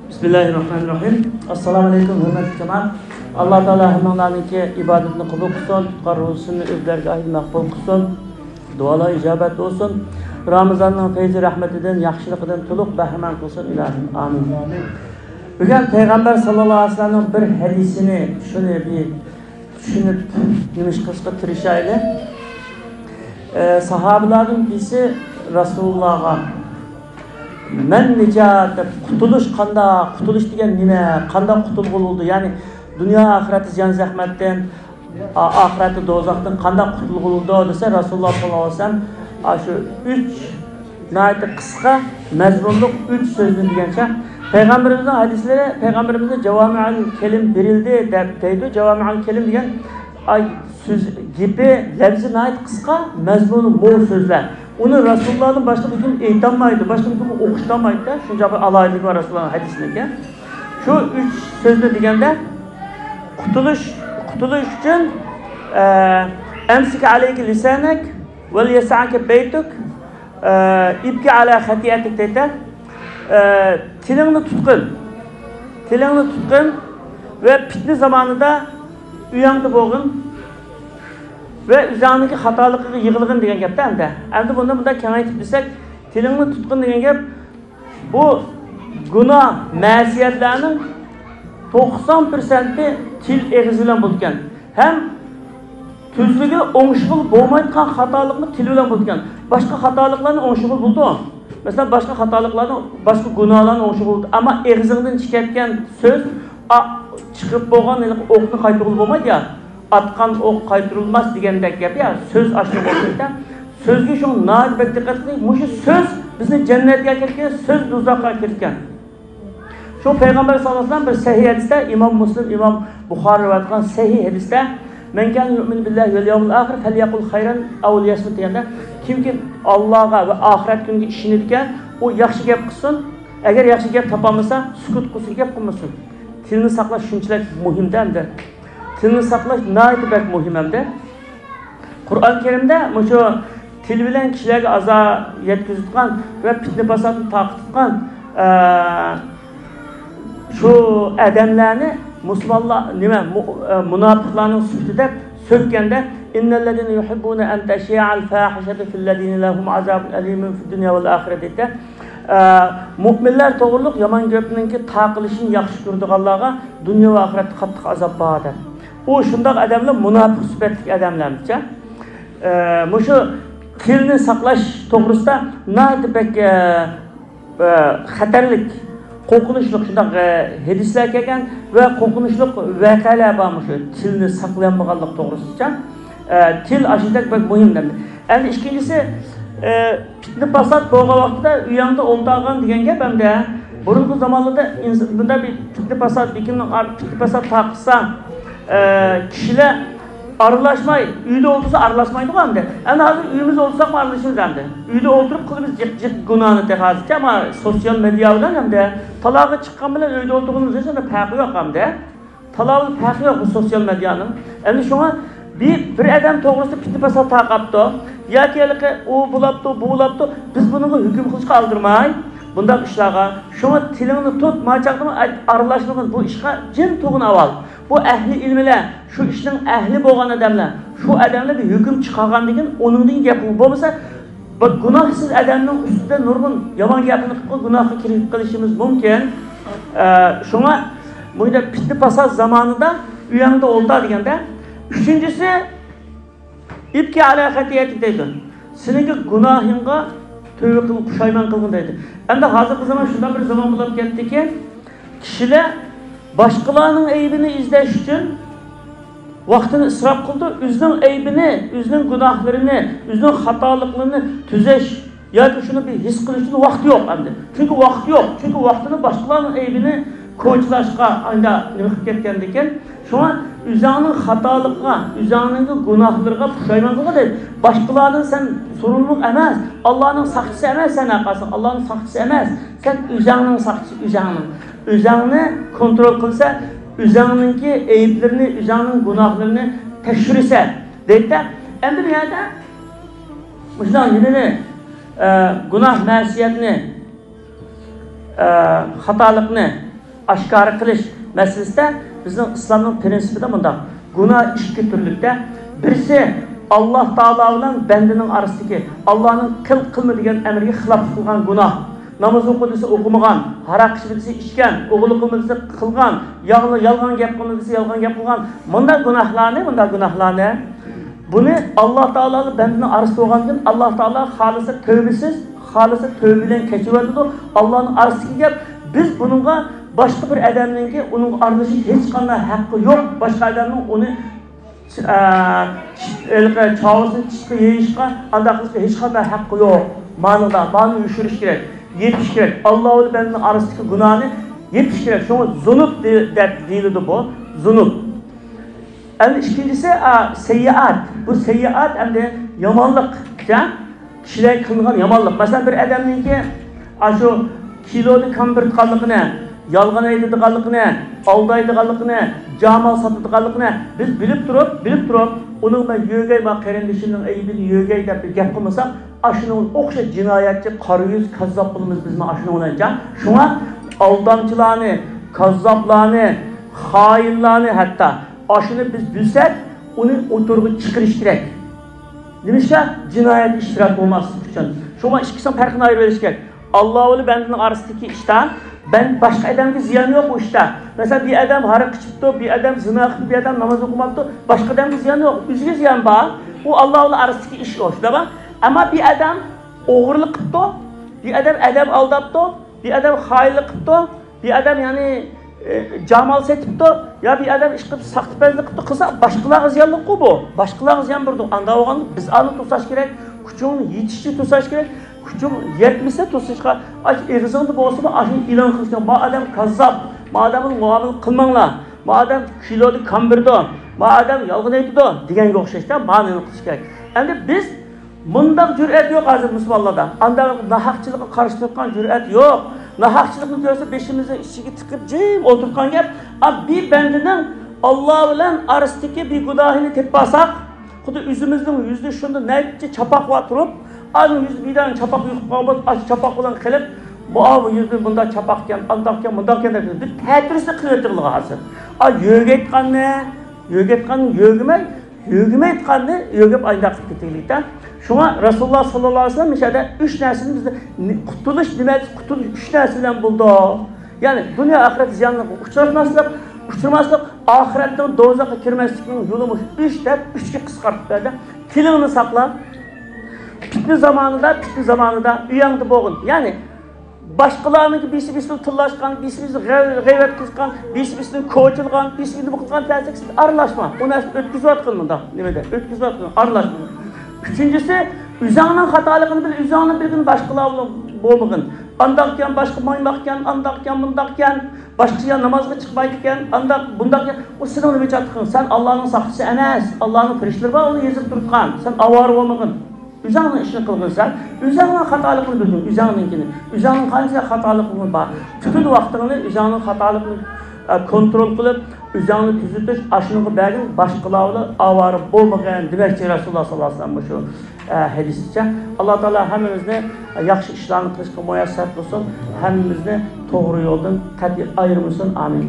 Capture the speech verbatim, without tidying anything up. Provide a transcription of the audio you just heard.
بىسمىللاھىررەھمانىررەھىم. ئەسسالامۇ ئەلەيكۇم، ھۆرمەتلىك جامائەت. ئاللا تائالا ھەممىڭلارنىڭكى ئىبادىتىنى قوبۇل قىلسۇن، تۇتقان روزىسىنى ئۆز دەرگاھىدا مەقبۇل قىلسۇن، دۇئالار ئىجابەت بولسۇن. رامىزاننىڭ پەيزى رەھمىتىدىن، ياخشىلىقىدىن تولۇق بەھرىمەن قىلسۇن، ئىلاھىم. ئامىن. بۈگۈن پەيغەمبەر ساللاللاھۇ ئەلەيھى ۋەسەللەمنىڭ بىر ھەدىسىنى، شۇنى بىر چۈشىنىپ، نېمە ئىش قىلىشقا تىرىشايلى. ئە، ساھابىلاردىن بىرسى رەسۇلۇللاغا، «مەن نىجات» دەپ، قۇتۇلۇش قانداق؟ قۇتۇلۇش دېگەن نېمە؟ قانداق قۇتۇلغىلى بولىدۇ؟ يەنى دۇنيا ئاخىرەتتە زىيان زەخمەتتىن، ئا-، ئاخىرەتتە دوزاختىن قانداق قۇتۇلغىلى بولىدۇ دېسە، رەسۇلۇللا ساللاللاھۇ ئەلەيھى ۋەسەللەم ئاشۇ ئۈچ ناھايىتى قىسقا مەزمۇنلۇق ئۈچ سۆزنى دېگەنچە، پەيغەمبىرىمىزنىڭ ھەدىسلىرى، پەيغەمبىرىمىزگە جاۋامىئۇل كەلىم بېرىلدى دەپ دەيدۇ. جاۋامىئۇل كەلىم دېگەن، ئاي، سۆز، گېپى، لەپزى ناھايىتى قىسقا، مەزمۇنى مول سۆزلەر. ئۇنى رەسۇلۇللادىن باشقا بىر كىم ئېيتالمايدۇ، باشقا بىر كىم ئوقۇشتۇرالمايدۇ-دە. شۇنچە بىر ئالاھىدىلىكى بار رەسۇلۇللانىڭ ھەدىسىنىڭكى. شۇ ئۈچ سۆزنى دېگەندە، قۇتۇلۇش، قۇتۇلۇش ئۈچۈن، ئە، «ئەمسىك ئەلەيكە لىسانەك، ۋەليەسەئكە بەيتۇك، ئە، ئىبكى ئەلا خەتىئەتىك» دەيدۇ. ئە، تىلىڭنى تۇتقىن. تىلىڭنى تۇتقىن ۋە پىتنە زامانىدا ئۆيۈڭدە بولغىن ۋە ئۆزۈڭنىڭكى خاتالىقىغا يىغلىغىن دېگەن گەپتە ئەمدى. ئەمدى بۇنى مۇنداق كېڭەيتىپ دېسەك، تىلىڭنى تۇتقىن دېگەن گەپ، بۇ گۇناھ، مەسىيەتلەرنىڭ توقسان پىرسەنتى تىل، ئېغىز بىلەن بولىدىكەن. ھەم تۈزلۈكى ئوڭشىغىلى بولمايدىغان خاتالىقمۇ تىل بىلەن بولىدىكەن. باشقا خاتالىقلارنى ئوڭشىغىلى بولىدۇ. مەسىلەن، باشقا خاتالىقلارنى، باشقا گۇناھلارنى ئوڭشىغىلى بولىدۇ. ئەمما ئېغىزىڭدىن چىقىۋەتكەن سۆز، ئا، چىقىپ بولغان ھېلىقى ئوقنى قايتۇرغىلى بولمايدۇ يا. ئاتقان ئوق قايتۇرۇلماس دېگەندەك گەپ يا. سۆز ئاشۇنداق بولىدىكەن. سۆزگە شۇڭا ناھايىتى بەك دىققەت قىلىڭ. مۇشۇ سۆز بىزنى جەننەتكە ئەكىرىدىكەن، سۆز دوزاخقا ئەكىرىدىكەن. شۇ پەيغەمبەر ساللاللاھۇ ئەلەيھى ۋەسەللەم بىر سەھىھ ھەدىستە، ئىمام مۇسلىم، ئىمام بۇخارى رىۋايەت قىلغان سەھىھ ھەدىستە، «مەن كانە يۇئمىنۇ بىللاھى ۋەل يەۋمىل ئاخىر فەليەقۇل خەيرەن ئەۋ لىيەسمۇت» دېگەندە، كىمكى ئاللاغا ۋە ئاخىرەت كۈنىگە ئىشىنىدىكەن، ئۇ ياخشى گەپ قىلسۇن، ئەگەر ياخشى گەپ تاپالمىسا، سۈكۈت قىلسۇن، گەپ قىلمىسۇن. تىلنى ساقلاش شۇنچىلىك مۇھىم-دە ئەمدى. تىلنى ساقلاش ناھايىتى بەك مۇھىم ئەمدى. قۇرئان كەرىمدە مۇشۇ تىل بىلەن كىشىلەرگە ئازار يەتكۈزىدىغان ۋە پىتنە-پاساتنى تارقىتىدىغان، ئە، شۇ ئادەملەرنى مۇسۇلمانلار، نېمە، مۇ-، ئە، مۇناپىقلارنىڭ سۈپىتى دەپ سۆككەندە، «ئىننەللەزىنە يۇھىببۇنە ئەن تەشىئەل فاھىشەتۇ فىللەزىنە لەھۇم ئازابۇن ئەلىمۇن فىددۇنيا ۋەل ئاخىرە» دەيدۇ. ئە، مۇئمىنلەر توغرۇلۇق يامان گەپنىڭكى تارقىلىشىنى ياخشى كۆرىدىغانلارغا دۇنيا ۋە ئاخىرەتتە قاتتىق ئازاب بار دەپ. ئۇ شۇنداق ئادەملەر، مۇناپىق سۈپەتلىك ئادەملەرنىچە. ئە، مۇشۇ تىلنى ساقلاش توغرىسىدا ناھايىتى بەك، ئە، ئە، خەتەرلىك، قورقۇنچلۇق شۇنداق، ئە، ھەدىسلەر كەلگەن ۋە قورقۇنچلۇق ۋەقەلەر بار مۇشۇ تىلنى ساقلىيالمىغانلىق توغرىسىدا. ئە، تىل ئاشۇنداق بەك مۇھىم دەمدى. ئەمدى ئىككىنچىسى، ئە، پىتنە-پاسات بولغان ۋاقتىدا ئۆيۈڭدە ئولتۇرغىن دېگەن گەپ ئەمدى. بۇرۇنقى زامانلاردا ئىنس-، بۇنداق بىر پىتنە-پاسات، بىر كىمنىڭ ئار-، پىتنە-پاسات تارقىتسا، ئە، كىشىلەر ئارىلاشماي، ئۆيدە ئولتۇرسا ئارىلاشمايدىغۇ ئەمدى. ئەمدى ھازىر ئۆيىمىزدە ئولتۇرساقمۇ ئارىلىشىمىز ئەمدى. ئۆيدە ئولتۇرۇپ قىلىمىز جىق، جىق گۇناھنى تېخى ھازىرچە، ئەمما سوتسىيال مېدىيا بىلەن ئەمدى تالاغا چىققان بىلەن ئۆيدە ئولتۇرغىنىمىز ھېچ قانداق پەرقى يوق ئەمدى. تالاۋۇل پەخرى يوق بۇ سوتسىيال مېدىيانىڭ. ئەمدى شۇڭا بىر، بىر ئادەم توغرىسىدا پىتنە-پاسات تارقاپتۇ. ياكى ھېلىقى ئۇ بولاپتۇ، بۇ بولاپتۇ. بىز بۇنىڭغا ھۆكۈم قىلىشقا ئالدىرىماي، بۇنداق ئىشلارغا. شۇڭا تىلىڭنى تۇت، ما چاغدىمۇ ئارىلاشمىغىن، بۇ ئىشقا جىم تۇرغىن ئاۋۋال. بۇ ئەھلى ئىلمىلەر، شۇ ئىشنىڭ ئەھلى بولغان ئادەملەر، شۇ ئادەملەر بىر ھۆكۈم چىقارغاندىن كېيىن ئۇنىڭدىن گەپ قىلغىن. بولمىسا، بىر گۇناھسىز ئادەمنىڭ ئۈستىدە نۇرغۇن يامان گەپنى قىلىپ قويۇپ، گۇناھقا كىرىپ قېلىشىمىز مۇمكىن. ئە، شۇڭا بۇنداق پىتنە-پاسات زامانىدا ئۆيۈڭدە ئولتۇر دېگەندە، ئۈچىنچىسى، «ئىبكى ئەلا خەتىئەتىك» دەيدۇ. سېنىڭكى گۇناھىڭغا تۆۋە قىلغىن، پۇشايمان قىلغىن دەيدۇ. ئەمدى ھازىرقى زامان شۇنداق بىر زامان بولۇپ كەتتىكى، كىشىلەر باشقىلارنىڭ ئەيىبىنى ئىزدەش ئۈچۈن ۋاقتىنى ئىسراپ قىلىدۇ، ئۆزىنىڭ ئەيىبىنى، ئۆزىنىڭ گۇناھلىرىنى، ئۆزىنىڭ خاتالىقلىرىنى تۈزەش ياكى شۇنى بىر ھېس قىلىش ئۈچۈن ۋاقتى يوق ئەمدى. چۈنكى ۋاقتى يوق، چۈنكى ۋاقتىنى باشقىلارنىڭ ئەيىبىنى كوچىلاشقا، ئانداق نېمە قىلىپ كەتكەندىكىن، شۇڭا ئۆزۈڭنىڭ خاتالىقىغا، ئۆزۈڭنىڭ گۇناھلىرىغا پۇشايمان قىلغىن دەيدۇ. باشقىلاردىن سەن سورۇنلۇق ئەمەس، ئاللانىڭ ساقچىسى ئەمەس سەن، ھەرقايسىڭ ئاللانىڭ ساقچىسى ئەمەس، سەن ئۆزۈڭنىڭ ساقچىسى، ئۆزۈڭنىڭ. ئۆزۈڭنى كونترول قىلسا، ئۆزۈڭنىڭكى ئەيىبلىرىنى، ئۆزۈڭنىڭ گۇناھلىرىنى تەكشۈرسە دەيدۇ. ئەمدى بۇ يەردە مۇشۇنداق نېمىنى، ئە، گۇناھ، مەسىيەتنى، ئە، خاتالىقنى ئاشكارا قىلىش مەسىلىسىدە بىزنىڭ ئىسلامنىڭ پرىنسىپىدا مۇنداق، گۇناھ ئىككى تۈرلۈكتە، بىرسى ئاللا تائالا بىلەن بەندىنىڭ ئارىسىدىكى، ئاللانىڭ قىل، قىلما دېگەن ئەمرىگە خىلاپلىق قىلغان گۇناھ. ناماز ئوقۇ دېسە ئوقۇمىغان، ھاراق ئىچمە دېسە ئىچكەن، ئوغرىلىق قىلما دېسە قىلغان، يالغان، يالغان گەپ قىلما دېسە يالغان گەپ قىلغان. مۇنداق گۇناھلارنى، مۇنداق گۇناھلارنى، بۇنى ئاللا تائالا بىلەن بەندىنىڭ ئارىسىدا بولغاندىن، ئاللا تائالا خالىسا تۆۋبىسىز، خالىسا تۆۋبە بىلەن كەچۈرۈۋېتىدۇ. ئاللانىڭ ئارىسىدىكى گەپ، بىز بۇنىڭغا باشقا بىر ئادەمنىڭكى ئۇنىڭغا ئارىلىشىش ھېچقانداق ھەققى يوق. باشقا ئادەمنىڭ ئۇنى، ئە، ھېلىقى چاۋىسىنى چىشقا يېيىشقا، ئانداق قىلىشقا ھېچقانداق ھەققى يوق. مانىدا، مانى يوشۇرۇش كېرەك، يېپىش كېرەك. ئاللا بىلەن بەندىنىڭ ئارىسىدىكى گۇناھنى يېپىش كېرەك. شۇڭا زۇنۇب دە-، دەپ دېيىلىدۇ بۇ. زۇنۇب. ئەمدى ئىككىنچىسى، ئا، سەييىئات. بۇ سەييىئات ئەمدى يامانلىق، يا؟ كىشىلەرگە قىلىنغان يامانلىق. مەسىلەن، بىر ئادەمنىڭكى ئاشۇ كىلودا كامبىرتقانلىقىنى، يالغان ئېيتىدىغانلىقىنى، ئالدايدىغانلىقىنى، جامال ساتىدىغانلىقىنى بىز بىلىپ تۇرۇپ، بىلىپ تۇرۇپ، ئۇنىڭ مەن يۆگەي، ما قېرىندىشىمنىڭ ئەيىبىنى يۆگەي دەپ بىر گەپ قىلمىساق، ئاشۇنىڭغا ئوخشاش جىنايەتچى، قارا يۈز، كاززاپ بولىمىز بىزمۇ ئاشۇنىڭ بىلەن جان. شۇڭا ئالدامچىلارنى، كاززاپلارنى، خائىنلارنى ھەتتا ئاشۇنى بىز بىلسەك، ئۇنى ئوتتۇرىغا چىقىرىش كېرەك. نېمىشقا؟ جىنايەتتە ئىشتىراك بولماسلىق ئۈچۈن. شۇڭا ئىككىسىنىڭ پەرقىنى ئايرىۋېلىش كېرەك. ئاللا بىلەن بەندىنىڭ ئارىسىدىكى ئىشتا، بەن-، باشقا ئادەمگە زىيان يوق ئۇ ئىشتا. مەسىلەن، بىر ئادەم ھاراق ئىچىپتۇ، بىر ئادەم زىنا قىپتۇ، بىر ئادەم ناماز ئوقۇماپتۇ، باشقا ئادەمگە زىيان يوق. ئۆزىگە زىيان بار. ئۇ ئاللا بىلەن ئارىسىدىكى ئىش ئۇ، شۇنداقمۇ؟ ئەمما بىر ئادەم ئوغرىلىق قىپتۇ، بىر ئادەم ئادەم ئالداپتۇ، بىر ئادەم خائىنلىق قىپتۇ، بىر ئادەم، يەنى، ئى، جامال سېتىپتۇ، يا بىر ئادەم ئىشقىلىپ ساختىپەزلىك قىپتۇ، قىلسا باشقىلارغا زىيانلىققۇ بۇ. باشقىلارغا زىيان بېرىدۇ. ئانداق بولغاندا بىز ئانى توساش كېرەك. كۈچۈڭ يېتىشىچە توساش كېرەك. كۈچۈڭ يەتمىسە توسۇشقا، ئاشۇ ئېغىزىڭدا بولسىمۇ، ئاشۇنى ئېلان قىلىشقا، ما ئادەم كاززاپ، ما ئادەم بىلەن مۇئامىلە قىلماڭلار، ما ئادەم كىلودا كامبىرىدۇ، ما ئادەم يالغان ئېيتىدۇ دېگەنگە ئوخشاشتا، مانى قىلىش كېرەك. ئەمدى بىز مۇنداق جۈرئەت يوق ھازىر مۇسۇلمانلاردا. ئانداق ناھەقچىلىققا قارشى تۇرغان جۈرئەت يوق. ناھەقچىلىقنى كۆرسە بېشىمىزنى ئىچىگە تىقىپ جىم ئولتۇرغان گەپ. ئا، بىر بەندىنىڭ ئاللا بىلەن ئارىسىدىكى بىر گۇناھىنى تېپىپ ئالساق، خۇددى ئۆزىمىزنىڭ يۈزىدە شۇنداق نەچچە چاپاق بار تۇرۇپ، ئانىڭ يۈزىدە بىر دانە چاپاق يۇقۇپ قالغان بولسا، ئاشۇ چاپاق بىلەن قىلىپ، بۇ، ئا، بۇ يۈزىدە مۇنداق چاپاق ئىكەن، ئانداق ئىكەن، مۇنداق ئىكەن دەپ بىز تەتۈرىسىنى قىلىۋېتىدىغان ھازىر. ئا، يۆگەيتقاننى، يۆگەيتقاننى يۆگىمەي، يۆگىمەيدىغاننى يۆگەپ ئاينداق قىلىپ كېتىگلىكتە. شۇڭا رەسۇلۇللا ساللاللاھۇ ئەلەيھى ۋەسەللەم مۇشۇ يەردە ئۈچ نەرسىنى بىزدە نى-، قۇتۇلۇش نېمە؟ قۇتۇلۇش ئۈچ نەرسە بىلەن بولىدۇ. يەنى دۇنيا ئاخىرەت زىيانىغا ئۇچراتماسلىق، ئۇچرىماسلىق، ئاخىرەتنىڭ دوزاخقا كىرمەسلىكنىڭ يولى مۇشۇ ئۈچ دەپ ئۈچكە قىسقارتىپ بەردى. تىلىڭنى ساقلا. پىتنە زامانىدا، پىتنە زامانىدا ئۆيۈڭدە بولغىن. يەنى باشقىلارنىڭكى بىرسى بىرسى بىلەن تىللاشقان، بىرسى بىرسى غەي-، غەيۋەت قىلىشقان، بىرسى بىرسىنى كوچىلىغان، بىرسى بىرسىنى نېمە قىلغان دېسەك، سىز ئارىلاشما. ئۇ نەرسىنى ئۆتكۈزۈۋاتقىن مۇنداق نېمىدە، ئۆتكۈزۈۋاتقىن، ئارىلاشما. ئۈچىنچىسى، ئۆزۈڭنىڭ خاتالىقىنى بىل، ئۆزۈڭنى بىلگىن، باشقىلار بىلەن بولمىغىن. ئانداقكەن، باشقا مايماقكەن، ئانداقكەن، مۇنداقكەن، باشقىچە نامازغا چىقمايدىكەن، ئانداق، بۇنداقكەن. ئۇ سېنىڭ نېمە چاتىقىڭ؟ سەن ئاللانىڭ ساقچىسى ئەمەس، ئاللانىڭ پەرىشتىلىرى بار، ئۇنى يېزىپ تۇرۇۋاتقان. سەن ئاۋارە بولمىغىن. ئۆزۈڭنىڭ ئىشىنى قىلغىن سەن. ئۆزۈڭنىڭ خاتالىقىنى بىلگىن، ئۆزۈڭنىڭكىنى. ئۆزۈڭنىڭ قانچە خاتالىقىڭ بار. پۈتۈن ۋاقتىڭنى ئۆزۈڭنىڭ خاتالىقىنى، ئە، كونترول قىلىپ، ئۆزۈڭنى تۈزىتىش، ئاشۇنىڭغا بەرگىن، باشقىلار بىلەن ئاۋارە بولمىغىن دېمەكچى رەسۇلۇللا ساللاللاھۇ ئەلەيھى ۋەسەللەم مۇشۇ، ئە، ھەدىسىچە. ئاللا تائالا ھەممىمىزنى، ئە، ياخشى ئىشلارنى قىلىشقا مۇيەسسەر قىلسۇن، ھەممىمىزنى توغرا يولدىن قەتئىي ئايرىمىسۇن. ئامىن.